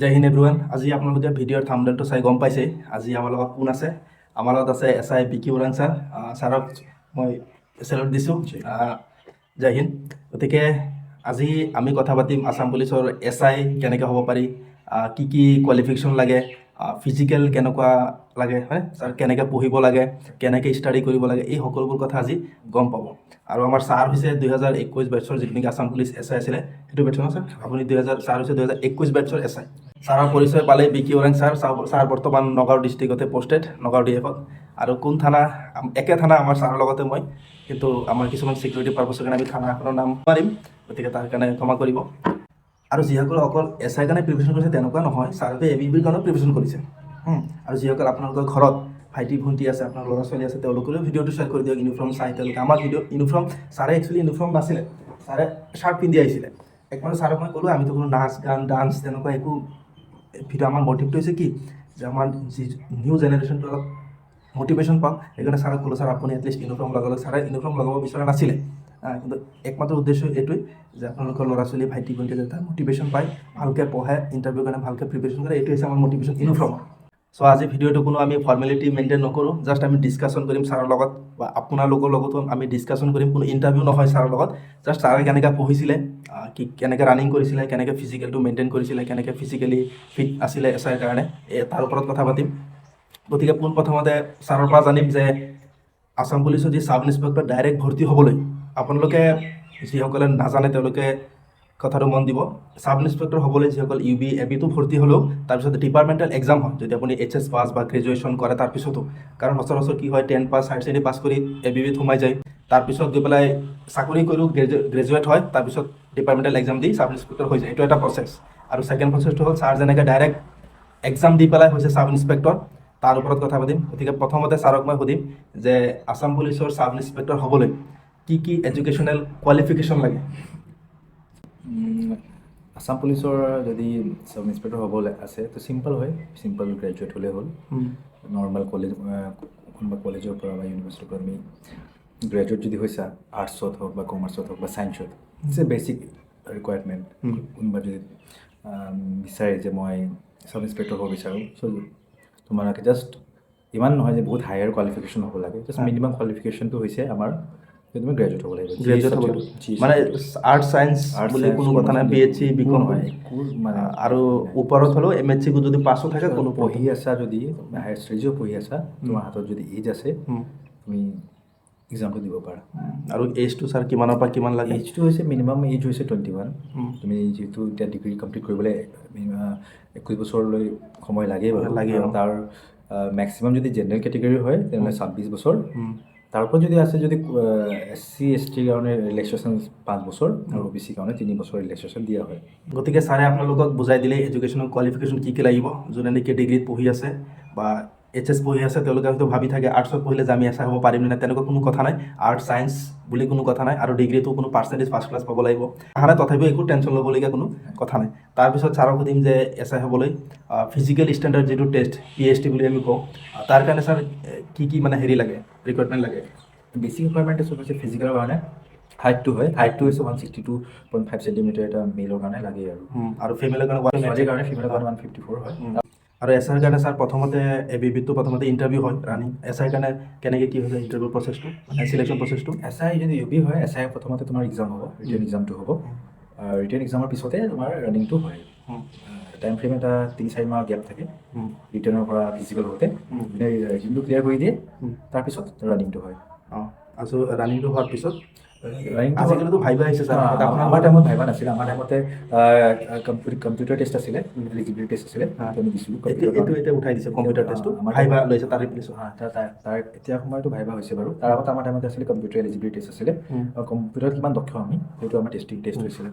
জয় Hind everyone. আজি আপোনালোকে ভিডিঅ'ৰ থাম্বনেলটো চাই গম পাইছে আজি আমাৰ লগত কোন আছে। আমাৰ লগত আছে S I B Q Orang sir. ছাৰক মই চেলুট দিছোঁ। জয় হিন্দ। গতিকে আজি আমি কথা পাতিম আছাম পুলিচৰ এছ I কেনেকৈ হ'ব পাৰি, কি কি কোৱালিফিকেশ্যন লাগে, ফিজিকেল কেনেকুৱা লাগে, হয় ছাৰ, কেনেকৈ পঢ়িব লাগে, কেনেকৈ ষ্টাডি কৰিব লাগে, এই সকলোবোৰ কথা আজি গম পাব। আৰু আমাৰ ছাৰ হৈছে 2021 বেটছৰ, যিটো নেকি আছাম পুলিচ এছ I আছিলে সেইটো বেটছৰ ন ছাৰ আপুনি 2000, ছাৰ হৈছে 2021 বেটছৰ এছ I. ছাৰৰ পৰিচয় পালে, B Q Orang sir. Sir sir বৰ্তমান নগাঁও ডিষ্ট্ৰিক্টতে পষ্টেড, নগাঁও ডি এফত। আৰু কোন থানা? একে থানা আমাৰ ছাৰৰ লগতে মই, কিন্তু আমাৰ কিছুমান ছিকিউৰিটি পাৰ্পাছৰ কাৰণে আমি থানা এখনৰ নাম নোৱাৰিম, গতিকে তাৰ কাৰণে ক্ষমা কৰিব। আৰু যিসকল অকল এছ আইৰ কাৰণে প্ৰিপেৰেশ্যন কৰিছে তেনেকুৱা নহয়, ছাৰতে এ বি বিৰ কাৰণেও প্ৰিপেৰেশ্যন কৰিছে। আৰু যিসকল আপোনালোকৰ ঘৰত ভাইটি ভণ্টি আছে, আপোনাৰ ল'ৰা ছোৱালী আছে, তেওঁলোকেও ভিডিঅ'টো শ্বেয়াৰ কৰি দিয়ক। ইউনিফৰ্ম চাই তেওঁলোকে আমাৰ ভিডিঅ' ইউনিফৰ্ম, ছাৰে একচুৱেলি ইউনিফৰ্ম নাছিলে, ছাৰে শ্বাৰ্ট পিন্ধি আহিছিলে। একমাত্ৰ ছাৰক মই ক'লোঁ, আমিতো কোনো নাচ গান ডান্স তেনেকুৱা একো ভিডিঅ', আমাৰ মটিভটো হৈছে কি যে আমাৰ যি নিউ জেনেৰেশ্যনটো অলপ মটিভেশ্যন পাওক। সেইকাৰণে ছাৰক ক'লোঁ, ছাৰ, আপুনি এটলিষ্ট ইউনিফৰ্ম লগালে। ছাৰে ইউনিফৰ্ম লগাব বিচৰা নাছিলে, কিন্তু একমাত্ৰ উদ্দেশ্য এইটোৱেই যে আপোনালোকৰ ল'ৰা ছোৱালী, ভাইটি ভণ্টি যাতে মটিভেশ্যন পায়, ভালকৈ পঢ়ে, ইণ্টাৰভিউৰ কাৰণে ভালকৈ প্ৰিপেৰেশ্যন কৰে। এইটো হৈছে আমাৰ মটিভেশ্যন ইউনিফৰ্মৰ। চ' আজি ভিডিঅ'টো কোনো আমি ফৰ্মেলিটি মেইনটেইন নকৰোঁ, জাষ্ট আমি ডিছকাশ্যন কৰিম ছাৰৰ লগত বা আপোনালোকৰ লগতো আমি ডিছকাশ্যন কৰিম। কোনো ইণ্টাৰভিউ নহয় ছাৰৰ লগত। জাষ্ট ছাৰে কেনেকৈ পঢ়িছিলে, কি কেনেকৈ ৰানিং কৰিছিলে, কেনেকৈ ফিজিকেলটো মেইনটেইন কৰিছিলে, কেনেকৈ ফিজিকেলি ফিট আছিলে এছ আইৰ কাৰণে, এই তাৰ ওপৰত কথা পাতিম। গতিকে পোনপ্ৰথমতে ছাৰৰ পৰা জানিম যে আছাম পুলিচৰ যি চাব ইন্সপেক্টৰ ডাইৰেক্ট ভৰ্তি হ'বলৈ, আপোনালোকে যিসকলে নাজানে তেওঁলোকে কথাটো মন দিব, চাব ইন্সপেক্টৰ হ'বলৈ যিসকল ইউ বি, এ বিটো ভৰ্তি হ'লেও তাৰপিছত ডিপাৰ্টমেণ্টেল এক্সাম হয়, যদি আপুনি এইচ এছ পাছ বা গ্ৰেজুৱেশ্যন কৰে তাৰপিছতো। কাৰণ সচৰাচৰ কি হয়, 10 পাছ, হায়াৰ ছেকেণ্ডেৰী পাছ কৰি এ বি বিত সোমাই যায়, তাৰপিছত গৈ পেলাই চাকৰি কৰিও গ্ৰেজুৱেট হয়, তাৰপিছত ডিপাৰ্টমেণ্টেল এক্সাম দি চাব ইন্সপেক্টৰ হৈ যায়। এইটো এটা প্ৰচেছ। আৰু ছেকেণ্ড প্ৰচেছটো হ'ল ছাৰ যেনেকৈ ডাইৰেক্ট এক্সাম দি পেলাই হৈছে চাব ইন্সপেক্টৰ, তাৰ ওপৰত কথা পাতিম। গতিকে প্ৰথমতে ছাৰক মই সুধিম যে আছাম পুলিচৰ চাব ইন্সপেক্টৰ হ'বলৈ কি কি এডুকেশ্যনেল কোৱালিফিকেশ্যন লাগে? আছাম পুলিচৰ যদি চাব ইন্সপেক্টৰ হ'বলৈ আছে তো চিম্পল হয়, চিম্পল গ্ৰেজুৱেট হ'লেই হ'ল। নৰ্মেল কলেজ, কোনোবা কলেজৰ পৰা বা ইউনিভাৰ্চিটিৰ পৰা তুমি গ্ৰেজুৱেট যদি হৈছা, আৰ্টছত হওক বা কমাৰ্চত হওক বা ছায়েন্সত, it's a basic requirement. কোনোবা যদি বিচাৰে যে মই চাব ইন্সপেক্টৰ হ'ব বিচাৰোঁ, চ' তোমালোকে জাষ্ট ইমান নহয় যে বহুত হায়াৰ কোৱালিফিকেশ্যন হ'ব লাগে, জাষ্ট মিনিমাম কোৱালিফিকেশ্যনটো হৈছে আমাৰ যে তুমি গ্ৰেজুৱেট হ'ব লাগিব। গ্ৰেজুৱেট হ'ব লাগিব মানে আৰ্টছ ছায়েন্স বুলি কোনো কথা নাই, বি এছ চি, বি কম নহয়, একো মানে আৰু ওপৰত হ'লেও এম এছ চি যদি পাছো থাকে কোনো পঢ়ি আছা, যদি হায়াৰ ষ্টাডিজো পঢ়ি আছা, তোমাৰ হাতত যদি এইজ আছে, তুমি এক্সামটো দিব পাৰা। আৰু এইজটো ছাৰ কিমানৰ পৰা কিমান লাগে? এইজটো হৈছে, মিনিমাম এইজ হৈছে 21। তুমি যিহেতু এতিয়া ডিগ্ৰী কমপ্লিট কৰিবলৈ 21 বছৰলৈ সময় লাগেই বাৰু। লাগে, আৰু অ। তাৰ মেক্সিমাম যদি জেনেৰেল কেটেগৰী হয় তেনেহ'লে 26 বছৰ। তাৰ ওপৰত যদি আছে, যদি এছ চি, এছ টিৰ কাৰণে ৰিলেক্সেশ্যন 5 বছৰ আৰু অ' বি চিৰ কাৰণে 3 বছৰ ৰিলেক্সেশ্যন দিয়া হয়। গতিকে ছাৰে আপোনালোকক বুজাই দিলে এডুকেশ্যনেল কোৱালিফিকেশ্যন কি কি লাগিব। যোনে নেকি ডিগ্ৰীত পঢ়ি আছে বা এইচ এছ পঢ়ি আছে, তেওঁলোকে হয়তো ভাবি থাকে আৰ্টছত পঢ়িলে যে আমি এছ I হ'ব পাৰিম নে নাই। তেনেকুৱা কোনো কথা নাই। আৰ্টছ ছায়েন্স বুলি কোনো কথা নাই। আৰু ডিগ্ৰীটো কোনো পাৰ্চেণ্টেজ ফাৰ্ষ্ট ক্লাছ পাব লাগিব অহা নাই, তথাপিও একো টেনশ্যন ল'বলগীয়া কোনো কথা নাই। তাৰপিছত ছাৰক সুধিম যে এছ I হ'বলৈ ফিজিকেল ষ্টেণ্ডাৰ্ড যিটো টেষ্ট, পিএছটি বুলি আমি কওঁ, তাৰ কাৰণে ছাৰ কি কি মানে হেৰি লাগে, ৰিকুৱাৰমেণ্ট লাগে? বেছিক ৰিকুৱাৰমেণ্ট চব হৈছে ফিজিকেলৰ কাৰণে হাইটটো হয়, হাইটটো হৈছে 162.5 চেণ্টিমিটাৰ এটা মেলৰ কাৰণে লাগে আৰু আৰু ফিমেলৰ কাৰণে 1 ছোৱালীৰ কাৰণে, ফিমেলৰ কাৰণে 154 হয়। আৰু এছ আইৰ কাৰণে ছাৰ, প্ৰথমতে এ বি বিটো প্ৰথমতে ইণ্টাৰভিউ হয়, ৰানিং, এছ আইৰ কাৰণে কেনেকৈ কি হৈছে ইণ্টাৰভিউ প্ৰচেছটো, মানে চিলেকশ্যন প্ৰচেছটো? এছ I যদি ইউ বি হয়, এছ I প্ৰথমতে তোমাৰ এক্সাম হ'ব, ৰিটেন এক্সামটো হ'ব। ৰিটেন এক্সামৰ পিছতে তোমাৰ ৰানিংটো হয়। টাইম ফ্ৰেম এটা 3-4 মাহৰ গেপ থাকে ৰিটেনৰ পৰা ফিজিকেল হওঁতে। ৰিটেনটো ক্লিয়াৰ কৰি দিয়ে, তাৰপিছত ৰানিংটো হয়। অঁ, আৰু ৰানিংটো হোৱাৰ পিছত ৰানিংটো আজিকালিতো ভাইবা আহিছে ছাৰ। আমাৰ টাইমত ভাইবা নাছিলে। আমাৰ টাইমতে কম্পিউটাৰ টেষ্ট আছিলে, এলিজিবিলিটি টেষ্ট আছিলে, সেইটো আমি দিছিলোঁ। এইটো এতিয়া উঠাই দিছে কম্পিউটাৰ টেষ্টটো, আমাৰ ভাইবা লৈছে তাৰ ৰিপ্লেচত। হা, তাৰ তাৰ তাৰ এতিয়া সময়তো ভাইবা হৈছে বাৰু। তাৰ আগতে আমাৰ টাইমতে আছিলে, কম্পিউটাৰ এলিজিবিলিটি টেষ্ট আছিলে। আৰু কম্পিউটাৰত কিমান দক্ষ আমি, সেইটো আমাৰ টেষ্ট হৈছিলে।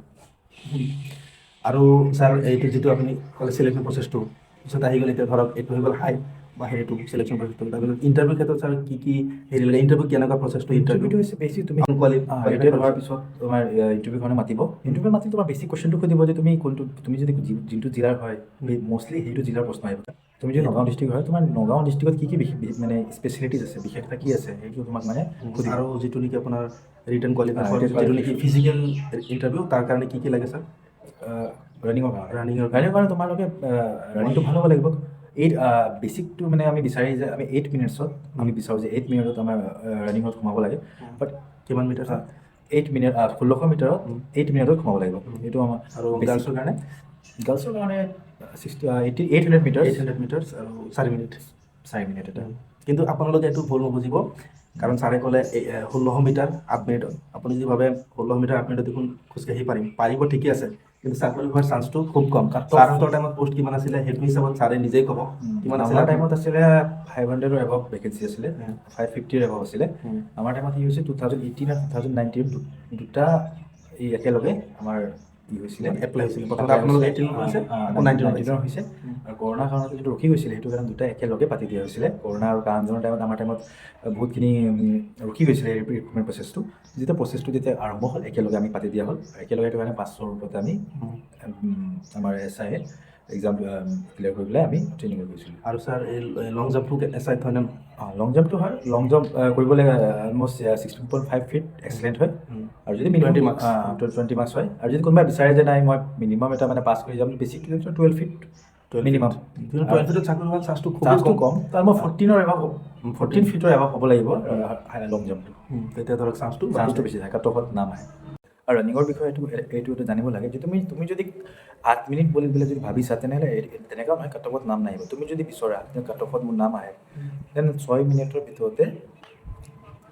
আৰু ছাৰ, এইটো যিটো আপুনি ক'লে চিলেকশ্যন প্ৰচেছটো, পিছত আহি গ'ল। এতিয়া ধৰক এইটো হৈ গ'ল হাইট বা হেৰিটো চিলেকশ্যন প্ৰচেছটো। তাৰপিছত ইণ্টাৰভিউৰ ক্ষেত্ৰত ছাৰ কি কি হেৰি লাগে, ইণ্টাৰভিউ কেনেকুৱা প্ৰচেছটো, ইণ্টাৰভিউ? ইণ্টাৰভিউটো হৈছে বেছি তুমি ৰিটাৰ্ণ হোৱাৰ পিছত তোমাৰ ইণ্টাৰভিউ কাৰণে মাতিব। ইণ্টাৰভিউ মাতি তোমাৰ বেছিক কুৱেশ্যনটো সুধিব যে তুমি কোনটো, তুমি যদি যোনটো জিলাৰ হয়, মষ্টলি সেইটো জিলাৰ প্ৰশ্ন আহিব। তুমি যদি নগাঁও ডিষ্ট্ৰিক্ট হয়, তোমাৰ নগাঁও ডিষ্ট্ৰিক্টত কি কি মানে স্পেচিয়েলিটিজ আছে, বিশেষতা কি আছে, সেইটো তোমাক মানে সুধিব। আৰু যিটো নেকি আপোনাৰ ৰিটেন কোৱালিফাই, written যিটো নেকি qualification। Physical interview, তাৰ কাৰণে কি কি লাগে ছাৰ? ৰানিঙৰ কাৰণে। ৰানিঙৰ। ৰানিঙৰ কাৰণে তোমালোকে ৰানিংটো ভাল হ'ব লাগিব। এইট বেচিকটো মানে আমি বিচাৰি যে আমি 8 মিনিটছত আমি বিচাৰোঁ যে 8 মিনিটত আমাৰ ৰানিঙত সোমাব লাগে, বাট কিমান মিটাৰ ছাৰ? 8 মিনিট, 1600 মিটাৰত 8 মিনিটত সোমাব লাগিব। এইটো আমাৰ আৰু গাৰ্লছৰ কাৰণে? গাৰ্লছৰ কাৰণে 60 80 800 meter. 800 meters আৰু 4 মিনিট। 4 মিনিট এটা। কিন্তু আপোনালোকে এইটো ভুল নুবুজিব, কাৰণ ছাৰে ক'লে 1600 মিটাৰ 8 মিনিটত। আপুনি যদি ভাবে 1600 মিটাৰ 8 মিনিটত দেখোন খোজকাঢ়ি পাৰিম, পাৰিব ঠিকে আছে, কিন্তু চাকৰি হোৱাৰ চান্সটো খুব কম। ছাৰহঁতৰ টাইমত পোষ্ট কিমান আছিলে, সেইটো হিচাপত ছাৰে নিজেই ক'ব কিমান আছিলে। আমাৰ টাইমত আছিলে 500ৰ এবাভ ভেকেঞ্চি আছিলে, 550ৰ এবাভ আছিলে। আমাৰ টাইমত কি হৈছে, 2018 আৰু 2019 দুটা এই একেলগে আমাৰ ই হৈছিলে। এপ্লাই হৈছিলে। প্ৰথমতে আপোনালোকে 18ত হৈছে, আকৌ 19ত। 19ৰ হৈছে। আৰু কৰোণাৰ কাৰণতে যিটো ৰখি গৈছিলে, সেইটো কাৰণে দুটা একেলগে পাতি দিয়া হৈছিলে। কৰোণা আৰু কা আন্দোলনৰ টাইমত আমাৰ টাইমত বহুতখিনি ৰখি গৈছিলে এই ৰিক্ৰুটমেণ্ট প্ৰচেছটো। যেতিয়া প্ৰচেছটো যেতিয়া আৰম্ভ হ'ল, একেলগে আমি পাতি দিয়া হ'ল একেলগে। সেইটো কাৰণে 500 ওপৰতে আমি আমাৰ এছ I exam clear কৰি পেলাই আমি ট্ৰেইনিঙত গৈছিলোঁ। আৰু ছাৰ, এই লং জাম্পটো এছ আইত হয়নে? অঁ, লং জাম্পটো হয়। লং জাম্প কৰিবলৈ almost 16.5 feet excellent হয়। আৰু যদি 20 marks. 20 marks হয়। আৰু যদি কোনোবাই বিচাৰে যে নাই, মই মিনিমাম এটা মানে পাছ কৰি যাম, বেছি 12 ফিট মিনিমাম। কিন্তু 12 ফিটত চাকৰি হোৱাৰ চান্সটো খুবেই চান্সটো কম। কম। তাৰ মই 14ৰ এবাভ, 14 ফিটৰ এবাভ হ'ব লাগিব লং জাম্পটো। তেতিয়া ধৰক চান্সটো চান্সটো বেছি থাকে, কাট অফত নাম আহে। আৰু ৰানিঙৰ বিষয়ে এইটো এইটো জানিব লাগে যে তুমি তুমি যদি 8 মিনিট বুলি পেলাই যদি ভাবিছা, তেনেহ'লে তেনেকুৱা নহয় কাট অফত নাম নাহিব। তুমি যদি বিচৰা যে কাট অফত মোৰ নাম আহে, then 6 মিনিটৰ ভিতৰতে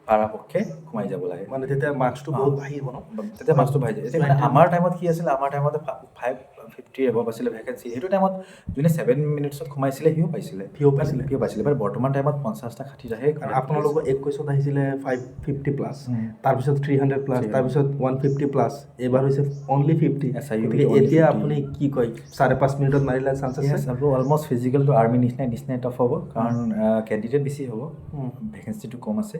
পাৰাপক্ষে সোমাই যাব লাগে। মানে তেতিয়া মাৰ্কছটো বহুত বাঢ়িব ন? তেতিয়া মাৰ্কছটো বাঢ়ি যায়। এতিয়া মানে আমাৰ টাইমত কি আছিলে, আমাৰ টাইমত 550ৰ এবভ আছিলে ভেকেঞ্চি। সেইটো টাইমত যোনে 7 মিনিটছত সোমাইছিলে, সিও পাইছিলে। সিও পাইছিলে। সিও পাইছিলে। বাট বৰ্তমান টাইমত 50টা 60টাহে। আৰু আপোনালোকৰ 21ত আহিছিলে 550 প্লাছ, তাৰপিছত 300 প্লাছ, তাৰপিছত 150 প্লাছ, এইবাৰ হৈছে অনলি 50। SIU গতিকে only এতিয়া 50। আপুনি কি কয়, 5.5 মিনিটত মাৰিলে চান্স আছে? অলমষ্ট ফিজিকেলটো আৰ্মি নিচিনাই টাফ হ'ব, কাৰণ কেণ্ডিডেট বেছি হ'ব, ভেকেঞ্চিটো কম আছে।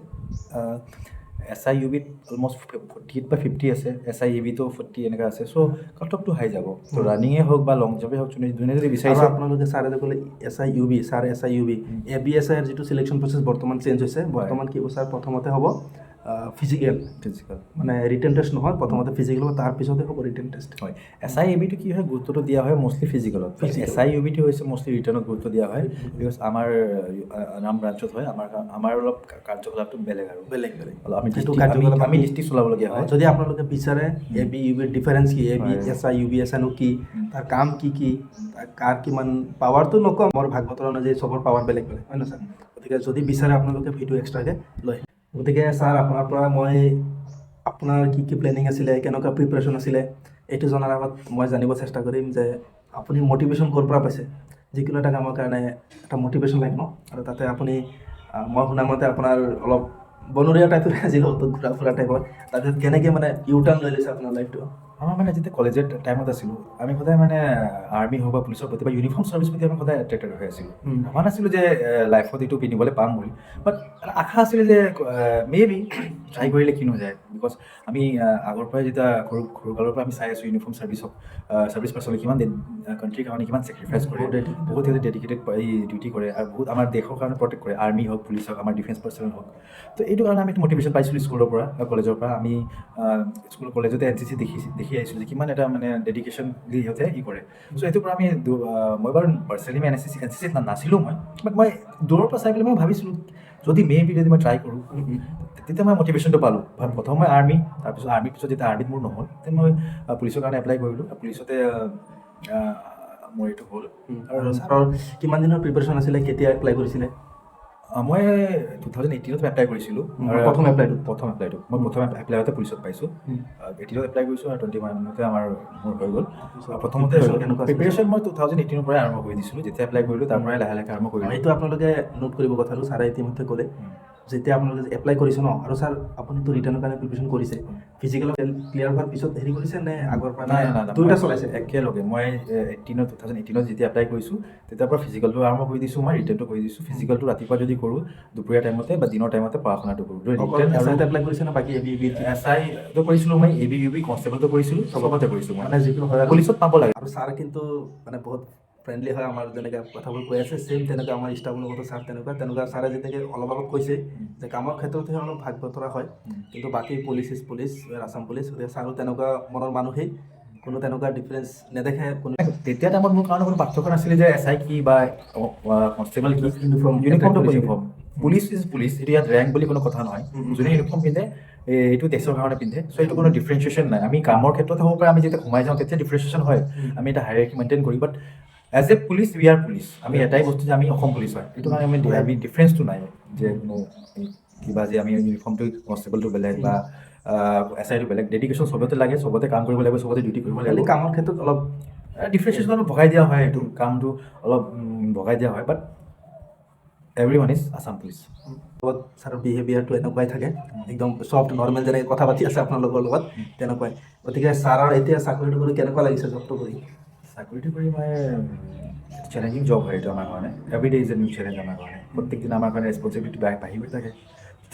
এছ I U বিত অলমষ্ট 48 বা 50 আছে, এছ I A বিটো 40 এনেকুৱা আছে। চ' কাট অফটো হাই যাব। ত' ৰানিঙে হওক বা লং জাম্পেই হওক, যোনে যোনে যদি আৰু বিচাৰিছে। আপোনালোকে ছাৰে যে ক'লে S I U B, sir, S I U B, A B S আইৰ যিটো চিলেকশ্যন প্ৰচেছ বৰ্তমান চেঞ্জ হৈছে। বৰ্তমান কি হ'ব ছাৰ? প্ৰথমতে হ'ব ফিজিকেল। ফিজিকেল। মানে ৰিটেন টেষ্ট নহয়, প্ৰথমতে ফিজিকেল হ'ব, তাৰপিছতে হ'ব ৰিটেন টেষ্ট। হয়। এছ I A বিটো কি হয়, গুৰুত্বটো দিয়া হয় মষ্টলি ফিজিকেলত। Physical। S I U বিটো হৈছে মষ্টলি ৰিটেনত গুৰুত্ব দিয়া হয়, because আমাৰ নাম ব্ৰাঞ্চত হয়। আমাৰ অলপ কাৰ্যকলাপটো বেলেগ আৰু বেলেগ বেলেগ। অলপ আমি সেইটো আমি কাৰ্যকলাপ আমি ডিষ্ট্ৰিক্ট চলাবলগীয়া হয়। যদি আপোনালোকে বিচাৰে এ বি ইউ বিৰ ডিফাৰেঞ্চ কি, A B S I U B S আইনো কি, তাৰ কাম কি কি, তাৰ কাৰ কিমান পাৱাৰটো নকওঁ, মোৰ ভাগ বতৰা অনুযায়ী চবৰ পাৱাৰ বেলেগ বেলেগ হয় ন ছাৰ? গতিকে যদি বিচাৰে আপোনালোকে ভিডিঅ' এক্সট্ৰাকৈ লয়। গতিকে ছাৰ, আপোনাৰ পৰা মই আপোনাৰ কি কি প্লেনিং আছিলে, কেনেকুৱা প্ৰিপেৰেশ্যন আছিলে, এইটো জনাৰ আগত মই জানিব চেষ্টা কৰিম যে আপুনি মটিভেশ্যন ক'ৰ পৰা পাইছে? যিকোনো এটা কামৰ কাৰণে এটা মটিভেশ্যন লাগে ন? আৰু তাতে আপুনি মই শুনামতে আপোনাৰ অলপ বনৰীয়া টাইপৰ, আজিকালি ঘূৰা ফুৰা টাইপৰ, তাৰপিছত কেনেকৈ মানে ইউ টাৰ্ণ লৈ লৈছে আপোনাৰ লাইফটো? আমাৰ মানে যেতিয়া কলেজৰ টাইমত আছিলোঁ, আমি সদায় মানে আৰ্মি হওক বা পুলিচৰ প্ৰতি বা ইউনিফৰ্ম চাৰ্ভিচ প্ৰতি আমি সদায় এট্ৰেক্টেড হৈ আছিলোঁ। ভবা নাছিলোঁ যে লাইফত এইটো পিন্ধিবলৈ পাম বুলি, বাট আশা আছিলে যে মে বি ট্ৰাই কৰিলে কিনো যায়, because আমি আগৰ পৰাই যেতিয়া সৰু সৰুকালৰ পৰা আমি চাই আছোঁ ইউনিফৰ্ম চাৰ্ভিচক, চাৰ্ভিচ পাৰ্চনে কিমান কাণ্ট্ৰিৰ কাৰণে কিমান চেক্ৰিফাইচ কৰে। বহুত dedicated। বহুত সিহঁতে ডেডিকেটেড এই ডিউটি কৰে আৰু বহুত আমাৰ দেশৰ কাৰণে প্ৰটেক্ট কৰে, আৰ্মি হওক, পুলিচ হওক, আমাৰ ডিফেন্স পাৰ্চনেল হওক। তো এইটো কাৰণে আমি মটিভেশ্যন পাইছিলোঁ স্কুলৰ পৰা বা কলেজৰ পৰা। আমি স্কুল কলেজতে এনচিচি দেখি আহিছিলোঁ যে কিমান এটা মানে ডেডিকেশ্যন দি সিহঁতে ই কৰে। চ' সেইটোৰ পৰা আমি মই বাৰু পাৰ্চনেলি মই এনচিচিত নাছিলোঁ মই, বাট মই দূৰৰ পৰা চাই পেলাই মই ভাবিছিলোঁ যদি মে বি যদি মই ট্ৰাই কৰোঁ, তেতিয়া মই মটিভেশ্যনটো পালোঁ। প্ৰথম মই আৰ্মি, তাৰপিছত আৰ্মিৰ পিছত যেতিয়া আৰ্মিত মোৰ নহ'ল, তেতিয়া মই পুলিচৰ কাৰণে এপ্লাই কৰিলোঁ। পুলিচতে মোৰ এইটো হ'ল। আৰু ছাৰৰ কিমান দিনৰ প্ৰিপেৰেশ্যন আছিলে, কেতিয়া এপ্লাই কৰিছিলে? মই 2018ত এপ্লাই কৰিছিলোঁ। আৰু প্ৰথম এপ্লাইটো? প্ৰথম এপ্লাইটো মই প্ৰথম এপ্লাইতে পুলিচত পাইছোঁ। 18ত এপ্লাই কৰিছোঁ আৰু 21তে মোৰ হৈ গ'ল। প্ৰথমতে Preparation কেনেকুৱা আছিলে? প্ৰিপেৰেশ্যন মই 2018ৰ পৰাই আৰম্ভ কৰি দিছিলোঁ। যেতিয়া এপ্লাই কৰিলোঁ, তাৰ পৰাই লাহে লাহে আৰম্ভ কৰিলোঁ। এইটো আপোনালোকে নোট কৰিব কথাটো, ছাৰে ইতিমধ্যে ক'লে। যেতিয়া আপোনালোকে এপ্লাই কৰিছে ন, আৰু ছাৰ, আপুনিতো ৰিটেনৰ কাৰণে প্ৰিপেৰেশ্যন কৰিছে, ফিজিকেল ক্লিয়াৰ হোৱাৰ পিছত হেৰি কৰিছে নে আগৰ পৰা? নাই নাই নাই। দুয়োটা চলাইছে? একেলগে। মই 2018ত যেতিয়া এপ্লাই কৰিছোঁ, তেতিয়াৰ পৰা ফিজিকেলটো আৰম্ভ কৰি দিছোঁ, মই ৰিটেনটো কৰি দিছোঁ। ফিজিকেলটো ৰাতিপুৱা যদি কৰোঁ, দুপৰীয়া টাইমতে বা দিনৰ টাইমতে পঢ়া শুনাটো কৰোঁ। অকল ৰিটেন এছ আৰু আইত এপ্লাই কৰিছে নে বাকী এ বি বি? এছ আইটো কৰিছিলোঁ মই, এ বি ইউ বি কনষ্টেবলটো কৰিছিলোঁ, চবতে কৰিছোঁ মই। মানে যিকোনো হয় আৰু। পুলিচত পাব লাগে। আৰু ছাৰ কিন্তু মানে বহুত ফ্ৰেণ্ডলি হয়। আমাৰ যেনেকৈ কথাবোৰ কৈ আছে, ছেইম তেনেকুৱা আমাৰ ষ্টাফৰ লগতো ছাৰ তেনেকুৱা তেনেকুৱা। ছাৰে যেনেকৈ অলপ আগত কৈছে যে কামৰ ক্ষেত্ৰতহে অলপ ভাগ বতৰা হয়, কিন্তু বাকী police is police, Assam Police. গতিকে ছাৰো তেনেকুৱা মনৰ মানুহেই। কোনো তেনেকুৱা ডিফাৰেঞ্চ নেদেখে কোনো। তেতিয়া টাইমত মোৰ কাৰণে কোনো পাৰ্থক্য নাছিলে যে এছ I কি বা কনষ্টেবল কি। ইউনিফৰ্ম। ইউনিফৰ্মটো ইউনিফৰ্ম, পুলিচ is police. এইটো ইয়াত ৰেংক বুলি কোনো কথা নহয়। যোনে ইউনিফৰ্ম পিন্ধে, এইটো দেশৰ কাৰণে পিন্ধে। চ' এইটো কোনো ডিফাৰেঞ্চিয়েশ্যন নাই। আমি কামৰ ক্ষেত্ৰত হ'ব পাৰে, আমি যেতিয়া সোমাই যাওঁ তেতিয়া ডিফাৰেঞ্চিয়েশ্যন হয়, আমি এটা হায়াৰাৰ্কি মেইনটেইন কৰি, but as a police, we are police. আমি এটাই বস্তু যে আমি অসম পুলিচ হয়, এইটো কাৰণে আমি ডিফাৰেঞ্চটো নাই যে কোনো কিবা যে আমি ইউনিফৰ্মটো কনষ্টেবলটো বেলেগ বা এছ আইটো বেলেগ। ডেডিকেশ্যন চবতে লাগে, চবতে কাম কৰিব লাগিব, চবতে ডিউটি কৰিব খালি লাগিব। কামৰ ক্ষেত্ৰত অলপ ডিফাৰেঞ্চিয়েশ্যন অলপ ভগাই দিয়া হয়, এইটো কামটো অলপ ভগাই দিয়া হয়, but everyone is Assam Police. লগত ছাৰৰ বিহেভিয়াৰটো এনেকুৱাই থাকে, একদম চফ্ট, নৰ্মেল, যেনেকৈ কথা পাতি আছে আপোনালোকৰ লগত তেনেকুৱাই। গতিকে ছাৰৰ এতিয়া চাকৰিটো কৰি কেনেকুৱা লাগিছে, জবটো কৰি? চাকৰিটো কৰি মই চেলেঞ্জিং জব হয় এইটো আমাৰ কাৰণে। Every day is a new challenge আমাৰ কাৰণে। প্ৰত্যেক দিন আমাৰ কাৰণে ৰেচপনচিবিলিটি বাঢ়ি গৈ থাকে,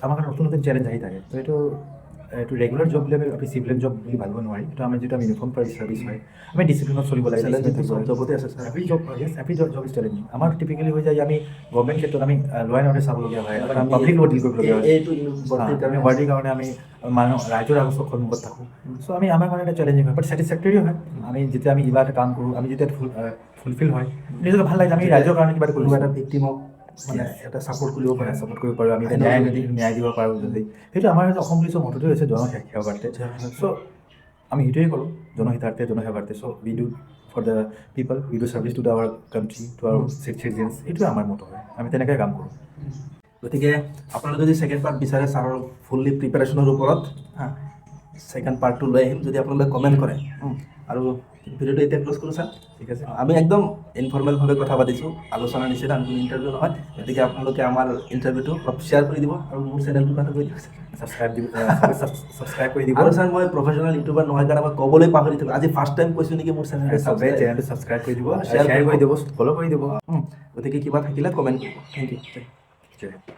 আমাৰ কাৰণে নতুন নতুন চেলেঞ্জ আহি থাকে। ত' এইটো ৰেগুলাৰ জব বুলি আমি চিভিলিয়ান জব বুলি ভাবিব নোৱাৰি। এইটো আমি যিটো আমি ইউনিফৰ্ম চাৰ্ভিচ হয়, আমি ডিচিপ্লিনত চলিব লাগে। চেলেঞ্জিংটো চব জবতে আছে sir. Every job, yes, every job is challenging. আমাৰ টিপিকেলি হৈ যায় যে আমি গভৰ্ণমেণ্ট ক্ষেত্ৰত আমি ল এণ্ড অৰ্ডাৰ চাবলগীয়া হয়, আমি পাব্লিক লগত ডিল কৰিবলগীয়া হয়। এইটো বৰ্তিৰ আমি কাৰণে ৱাৰ্ডিৰ কাৰণে আমি মানুহ ৰাইজৰ আগত সন্মুখত থাকোঁ। চ' আমি আমাৰ কাৰণে এটা চেলেঞ্জিং হয়, বাট ছেটিছফেক্টৰী হয়। আমি যেতিয়া আমি কিবা এটা কাম কৰোঁ, আমি যেতিয়া ফুলফিল হয়, নিজকে ভাল লাগে যে আমি ৰাইজৰ কাৰণে কিবা এটা কোনোবা কৰিছোঁ। এটা ভিক্টিমক মানে এটা ছাপৰ্ট কৰিব পাৰে। ছাপৰ্ট কৰিব পাৰোঁ আমি, আইনৰ ন্যায় যোগেদি। ন্যায় দিব পাৰোঁ যদি। সেইটো আমাৰ হৈছে অসম পুলিচৰ মটোটোৱে হৈছে জন সেৱাৰ্থে। চ' আমি সেইটোৱে কৰোঁ, জনহিতাৰ্থে, জনসেৱাৰ্থে। So we do for the people, we do service to the our country, to our citizens. এইটোৱে আমাৰ মটো হয়, আমি তেনেকৈ কাম কৰোঁ। গতিকে আপোনালোকে যদি ছেকেণ্ড পাৰ্ট বিচাৰে ছাৰৰ ফুল্লি প্ৰিপেৰেশ্যনৰ ওপৰত, হা, ছেকেণ্ড পাৰ্টটো লৈ আহিম যদি আপোনালোকে কমেণ্ট কৰে। আৰু ভিডিঅ'টো এতিয়া ক্ল'জ কৰোঁ ছাৰ। ঠিক আছে। আমি একদম ইনফৰ্মেলভাৱে কথা পাতিছোঁ, আলোচনাৰ নিচিনা, আমি কোনো ইণ্টাৰভিউ নহয়। গতিকে আপোনালোকে আমাৰ ইণ্টাৰভিউটো অলপ শ্বেয়াৰ কৰি দিব আৰু মোৰ চেনেলটোৰ কথা কৈ দিব। ছাবস্ক্ৰাইব দিব, ছাবস্ক্ৰাইব কৰি দিব। আৰু ছাৰ, মই প্ৰফেচনেল ইউটিউবাৰ নহয় কাৰণে মই ক'বলৈ পাহৰি থাকোঁ। আজি ফাৰ্ষ্ট টাইম কৈছোঁ নেকি মোৰ চেনেলটো। চবেই চেনেলটো ছাবস্ক্ৰাইব কৰি দিব, শ্বেয়াৰ শ্বেয়াৰ কৰি দিব, ফ'ল' কৰি দিব। গতিকে কিবা থাকিলে কমেণ্ট কৰিব। Thank U. জয়।